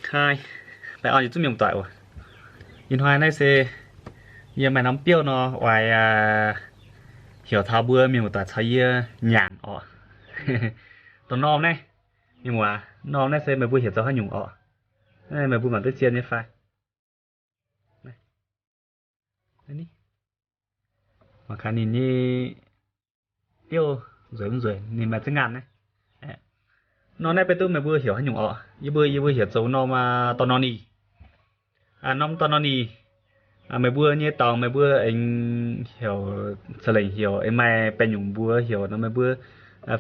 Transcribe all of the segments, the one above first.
Hi, baengh orn yietc zungv mienh muoz-doic oc. Ih hnoi naaiv se yie maaih norm biouv nor, oix heuc taux mbuo mienh muoz-doic caux yie nyanc oc. Dongh norm naaiv, mienh muoz, norm naaiv se meih mbuo heuc zoux haaix nyungc oc? Meih mbuo mangc duqv zien nyei fai? Mangc gaax ninh nyei biouv nzueic mv nzueic, ninh maaih zengv ngaanh naaiv. Norm naaiv beiv duqv meih mbuo heuc haaix nyungc oc? Yie mbuo, yie mbuo heuc zoux norm dorn nor ni. Norm dorn nor ni, meih mbuo nyei dorngx meih mbuo aengx heuc, ca'lengc heuc, aengx maaih baengh nyungc mbuox heuc nor meih mbuo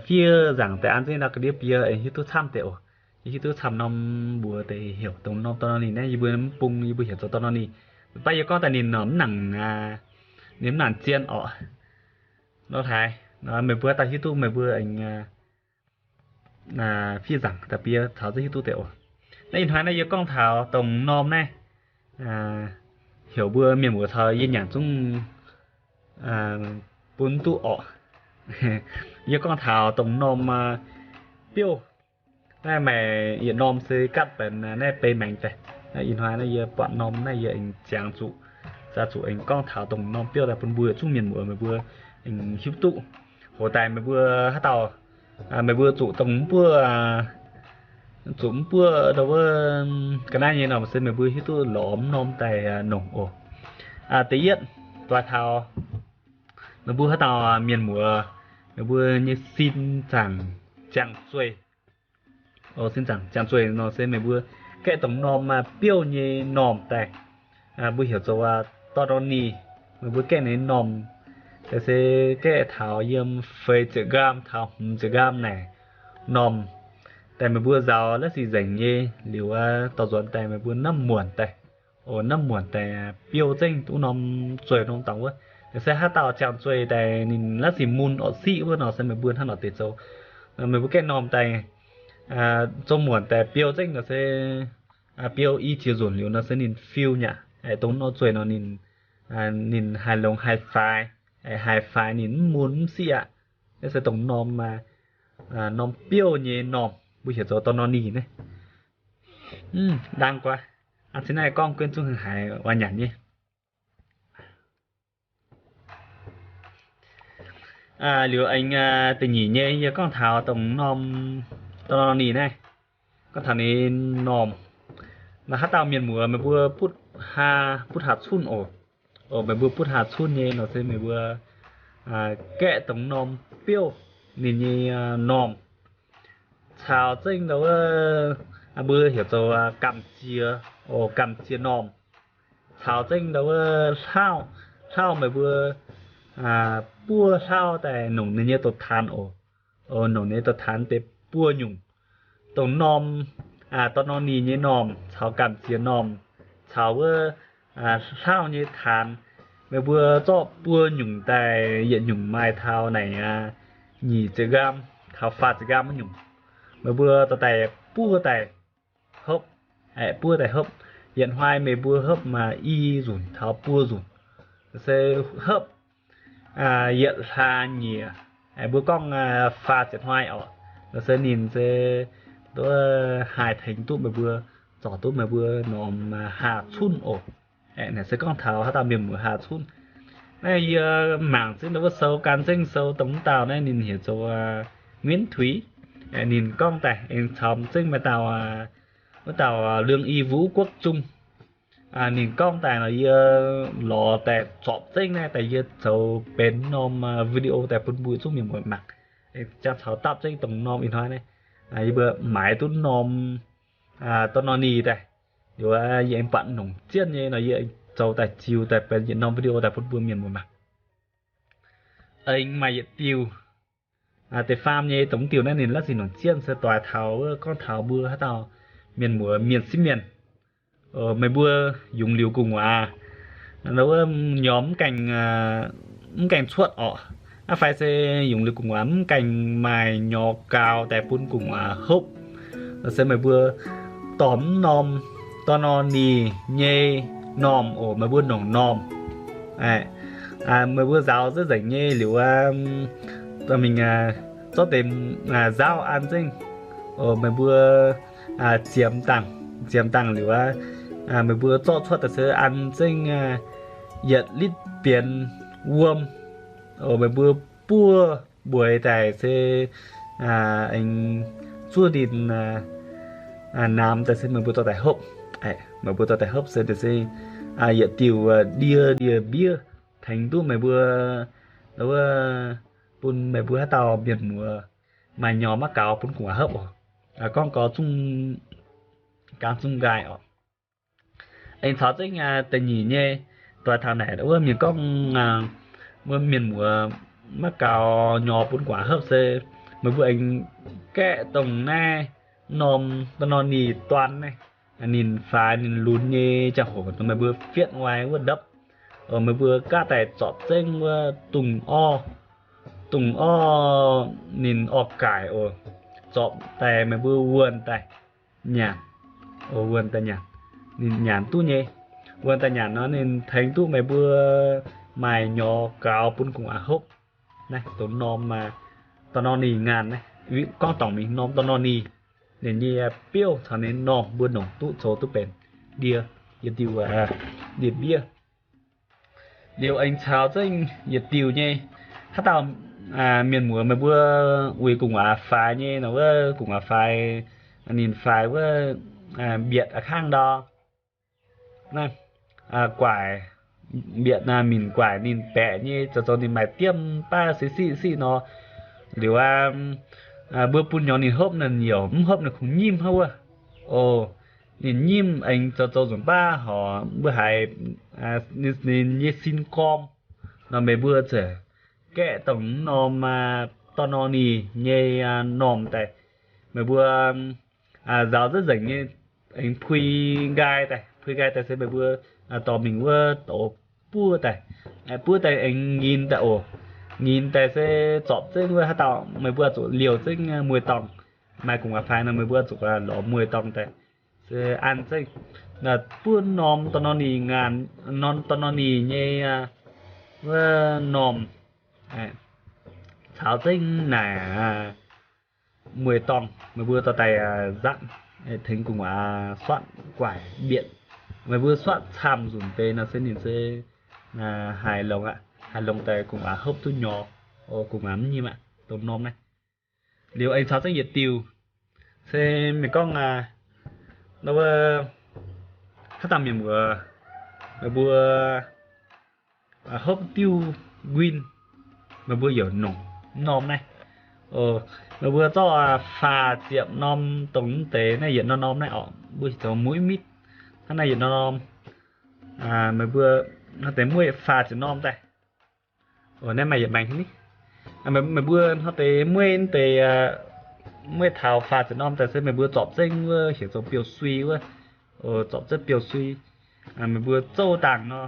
fiev nzaangc deix an zengv ndau ga'ndiev bieqc aengx hiuv duqv camv deix oc. Yie hiuv duqv camv norm mbuox deix heuc dongh norm dorn nor ni naaiv, yie mbuo mv bung yie mbuo heuc zoux dorn nor ni. Mv baac yie gorngv daaih ninh nor mv nangc, ninh mv nangc zien oc. Nor haaix, meih mbuo haaix dauh hiuv duqv meih mbuo aengx fiev nzaangc daaih bieqc caux zengv hiuv duqv deix oc. Naaiv ih hnoi naaiv yie gorngv taux dongh norm naaiv, heuc mbuo mienh muoz caux yie nyanc zungv bun duqv orqc. Yie gorngv taux dongh norm biouv. Naaiv maaih yietc norm se gatv benx naaiv bei maengx daaih. Naaiv ih hnoi naaiv yie buatc norm naaiv yie aengx ziangx zuqc, ziangx zuqc aengx gorngv taux dongh norm biouv daaih bun mbuo yietc zungv mienh muoz meih mbuo aengx hiuv duqv. Hoc daaih meih mbuo haaix dauh, meih mbuo zuqc dongh mv buov, zuqc mv buov ndau wuov ga'naaiv nyei nor se meih mbuo hiuv duqv lorz mv norm daaih nongc oc. Da'yietv, doix taux meih mbuo haaix dauh mienh muoz, meih mbuo nyei sin zaangc ziangh zueih, sin zaangc ziangh zueih nor se meih mbuo gaeqv dongh norm biouv nyei normh daaih, mbuo heuc zoux dorn nor ni. Meih mbuo gaeqv ninh normh daaih se gaeqv taux yiem feix ziepc nqaam taux hmz ziepc nqaam naaic normh daaih meih mbuo nzaaux la'sic nzengc nyei liuz, dorh nzuonx daaih meih mbuo naaiv muonc daaih, o, naaiv muonc daaih biouv zengv duqv norm zueih norm dorngx wuov. Se haaix dauh ziangh zueih daaih ninh la'sic mun orqc siqv wuov nor se meih mbuo hnangv nor deix zoux. Meih mbuo gaeqv normh daaih zoux muonc daaih biouv zengv nor se biouv i jiex nzunc liuz nor se ninh fiu nyaqc. Dongh norm zueih nor ninh, ninh haih longx haih faix, haih faix ninh mv mun mv siqv aqv. Naaiv se dongh norm, norm biouv nyei normh mbuo heuc zoux dorn nor ni naaiv. Ndaang guaax, an cin naaiv gorngv gunv zungv haiz oix nyanc nyei. Liuz aengx da'nyeic nyei yie gorngv taux dongh norm, dorn nor ni naaiv, gorngv taux ninh normh. Naaiv haaix dauh mienh muoz meih mbuo butv haa, butv haa cunv oc. Meih mbuo butv haa cunv nyei nor se meih mbuo gaeqv dongh norm biouv ninh nyei normh caux zengv ndau wuov, mbuo heuc zoux gamh jiex, o, gamh jiex normh caux zengv ndau wuov hlauv, hlauv meih mbuo buov hlauv daaih nongc ninh nyei douz-taanx oc. Nongc ninh nyei douz-taanx deix buo nyungc. Dongh norm, dorn nor ni nyei normh caux gamh jiex normh caux wuov hlauv nyei taanx, meih mbuo zorqv buo nyungc daaih, yietc nyungc maaih taux naaic nyic ziepc nqaam taux faah ziepc nqaam wuov nyungc. Meih mbuo dorh daaih buov daaih hopv, buov daaih hopv. Yietc hnoi meih mbuo hopv maaih i nzunc taux buo nzunc. Se hopv yietc hlaax nyieqc, mbuo gorngv faah ziepc hnoi oc. Se ninh se haih tengx duqv meih mbuo, zorc duqv meih mbuo norm haa cunv oc. Naaiv se gorngv taux haaix dauh mienh muoz haa cunv. Naaiv yie mangc zengv ndau wuov sou, gan zengv sou dongh mv dauh naaiv ninh heuc zoux Nguyễn Thúy. Ninh gorngv daaih aengx caux zengv maaih dauh, wuov dauh Lương Y Vũ Quốc Trung. Ninh gorngv daaih nor yie lorz daaih zorpc zengv naaiv daaih yie zoux benx norm video daaih bun mbuo zungv mienh muoz mangc. Jangx caux dapv zengv dongh norm ih hnoi naaiv, yie mbuo maaiz duqv norm dorn nor ni daaih. Liuz yie aengx buatc nongc jienv nyei nor yie zoux daaih ziux daaih benx yietc norm video daaih bun mbuo mienh muoz mangc. Aengx maaih yietc diuh, deix faam nyei dongh diuh naaiv ninh la'sic nongc jienv se doix taux wuov gorngv taux mbuo haaix dauh mienh muoz mienh sieqv mienh. Meih mbuo yungz liuz gu'nguaaz, wuov nyormh mv gaengh, mv gaengh cuotv orqc. Aav fai se yungz liuz gu'nguaaz mv gaengh maaih nyorx gaux daaih bun gu'nguaaz hopv. Se meih mbuo dorh mv norm dorn nor ni nyei normh oc, meih mbuo nongc normh. Meih mbuo nzaaux zengv nzengc nyei liuz, mingh zorqv deix nzaauv an zengv. Meih mbuo ziemx dangh, ziemx dangh liuz aqv, meih mbuo zorqv cuotv daaih se an zengv yietc litv bienx wuom. Meih mbuo buov mbueix daaih se aengx zuov ninh naamx daaih se meih mbuo dorh daaih hopv. Meih mbuo dorh daaih hopv se, se yietc diuh ndie ndie-mbiev tengx duqv meih mbuo, wuov, bun meih mbuo haaix dauh mienh muoz maaih nyorx maiv gaux bun gu'nguaaz hopv oc. Gorngv gau zungv, gangv zungv nqaai oc. Aengx caux zengv da'nyeic nyei, doix taux naaic wuov mienh gorngv, wuov mienh muoz maiv gaux nyorx bun gu'nguaaz hopv se, meih mbuo aengx gaeqv dongh naaiv norm da'norm ninh duan naaiv, ninh faix ninh lunx nyei ziangh hoc meih mbuo fietv wai wuov ndopv. Meih mbuo gaatv daaih zorpc zengv wuov dungz orv, dungz orv ninh orv-gaaic oc. Zorpc daaih meih mbuo wuonh daaih nyanc, wuonh daaih nyanc, ninh nyanc duqv nyei. Wuonh daaih nyanc nor ninh tengx duqv meih mbuo maaih nyorx gaux bun gu'nguaaz hopv. Naaiv dongh norm da'norm ninh ngaanh naaiv, gorngv dorngc mingh norm da'norm ninh, ninh nyei biouv caux ninh normh mbuo nongc duqv zoux duqv benx ndie, yietc diuh ndie-mbiev. Liuz aengx caux zengv yietc diuh nyei, haaix dauh mienh muoz meih mbuo uix gu'nguaaz faix nyei nor, wuov gu'nguaaz faix, ninh faix wuov mbietc a'kangv ndau, guaaic, mbietc minc guaaic ninh baeqc nyei zoux zoux ninh maaih diemv baav se siqv siqv nor. Liuz aqv, mbuo bun nyorx ninh hopv, ninh yaac mv hopv, ninh kungx nyimv hnangv wuov. O, ninh nyimv aengx zoux zoux nzunc baav horc mbuo haiz ninh nyei sin gorm nor, meih mbuo ziouc gaeqv dongh norm dorn nor ninh nyei normh daaih. Meih mbuo nzaaux zengc nzengc nyei, aengx pui nqaai daaih. Pui nqaai daaih se meih mbuo dorh mingh wuov douz buov daaih. Buov daaih aengx nqin daaih oc. Nqin daaih se zorpc zengv wuov haaix dauh meih mbuo zuqc liouh zengv mueiz-dorngh. Maaih gu'nguaaz faix nor meih mbuo zuqc lorz mueiz-dorngh daaih. Se an zengv buov norm dorn nor ninh ngaanh, norm dorn nor ninh nyei wuov normh caux zengv naaic mueiz-dorngh, meih mbuo dorh daaih nzatv, tengx gu'nguaaz suatv guaaic mbietc. Meih mbuo suatv camv nzunc deix nor se ninh se haiz longx aqv. Haiz longx daaih gu'nguaaz hopv duqv nyorx, gu'nguaaz mv nyimv aqv, dongh norm naaiv. Liuz aengx caux zengv yietc diuh, se mienh gorngv, wuov, haaix dauh mienh muoz, meih mbuo hopv diuv nquin, meih mbuo yaac nongc norm naaiv. Meih mbuo zorqv faah ziepc norm dongh mv deix naaiv yietc norm norm naaiv orqc, mbuo zoux mueiv mitv hnangv naaiv yietc norm norm. Meih mbuo hnangv deix mueiv faah ziepc norm daaih. Naaiv maaih yietc maengx ni. Meih mbuo hnangv deix mueiv deix, mueiv taux faah ziepc norm daaih se meih mbuo zorpc zengv wuov heuc zoux biouv-sui wuov. Zorpc zengv biouv-sui. Meih mbuo zouv dangh nor,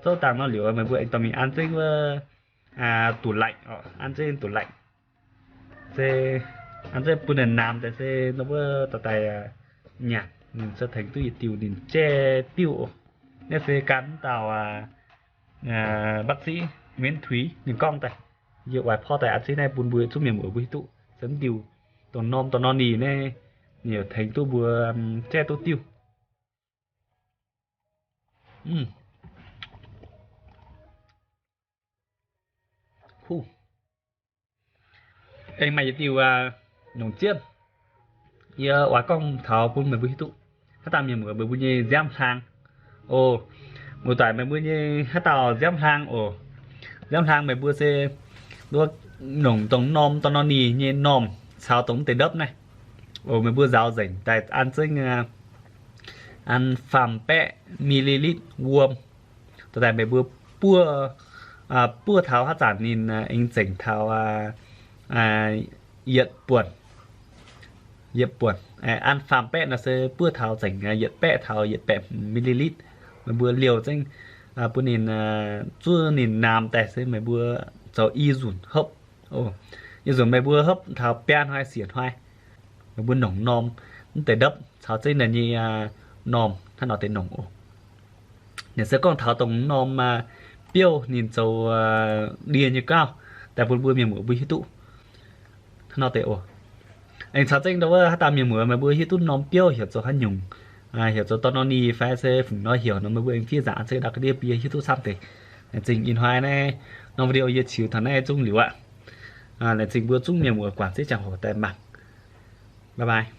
zouv dangh nor liuz meih mbuo aengx dorh mingh an zengv wuov tủ lạnh, an zengv tủ lạnh. Se an zengv bun ninh naamx daaih se nor wuov dorh daaih nyanc, ninh se tengx duqv yietc diuh ninh jai diuv oc. Naaiv se gan dauh bác sĩ Nguyễn Thúy ninh gorngv daaih. Yie oix porv daaih an zengv naaiv bun mbuo zungv mienh muoz mbuo hiuv duqv se mv diuh dongh norm dorn nor ninh naaiv, ninh yaac tengx duqv mbuo jai duqv diuv. Aengx maaih yietc diuh nongc zienh, yie oix gorngv taux bun meih mbuo hiuv duqv. Haaix dauh mienh muoz meih mbuo nyei nziaamv hlang oc. Muoz-doic meih mbuo nyei haaix dauh nziaamv hlang oc. Nziaamv hlang meih mbuo se nduov nongc dongh norm dorn nor ninh nyei normh caux dongh mv deix ndopv naaiv oc. Meih mbuo nzaaux nzengc daaih an zengv an faam baeqv millilitr wuom. Dorh daaih meih mbuo buov, buov taux haaix zanc ninh aengx zengc taux yietc buonc, yietc buonc, an faam baeqv nor se buov taux zengc yietc baeqv taux yietc baeqv millilitr. Meih mbuo liouh zengv bun ninh zuov ninh naamx daaih se meih mbuo zoux i nzunc hopv. I nzunc meih mbuo hopv taux biaa hnoi siec hnoi, meih mbuo nongc norm mv deix ndopv caux zengv ninh nyei normh hnangv nor deix nongc oc. Ninh se gorngv taux dongh norm biouv ninh zoux ndie nyei gauh daaih bun mbuo mienh muoz mbuo hiuv duqv hnangv nor deix oc. Aengx caux zengv ndau wuov haaix dauh mienh muoz meih mbuo hiuv duqv norm biouv heuc zoux haaix nyungc, heuc zoux dorn nor ni fai se fungc nor heuc nor, meih mbuo aengx fiev nzaangc se ndau ga'ndiev bun yie hiuv duqv camv deix. Laengz zingh ih hnoi naaiv norm video yie ziux taux naaiv zungv liuz aqv. Laengz zingh mbuo zungv mienh muoz guangc ziex ziangh hoc daaih mangc. Bye bye.